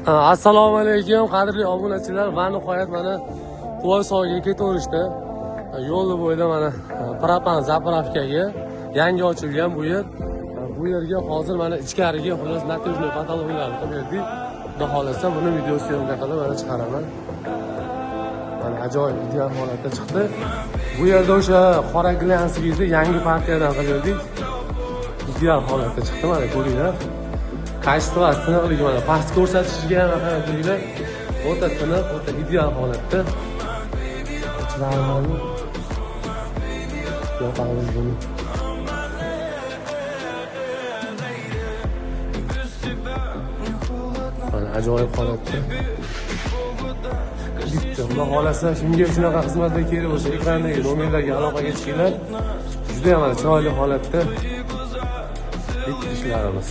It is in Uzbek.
Assalomu alaykum qadrli obunachilar. Va nihoyat mana Quvasoyga ketaverishda yo'lni bo'yida mana Propan заправка ga yangi ochilgan bu yer. Bu yerga hozir mana ichkariga xullas натяжной потолок larni qilib berdik. Xudo xohlasa, buni video съёмка qilib mana chiqaraman. Mana ajoyib, ideal holatda chiqdi. Bu yerda o'sha qora глянцевый yangi partiyadan qilib berdik. Ideal holatda chiqdi, mana ko'ringlar. Качество, tiniqligi, mana past ko'rsatishiga ham ahamiyat beringlar. O'ta tiniq, o'ta ideal holatda. Ichlarni yoqamiz buni. Mana ajoyib holatda. Bitta, Xudo xohlasa, shunga shunaqa xizmatlar kerak bo'lsa, ekrandagi nomerlarga aloqaga chiqinglar. Juda ham mana chiroyli holatda bitta ishlarimiz.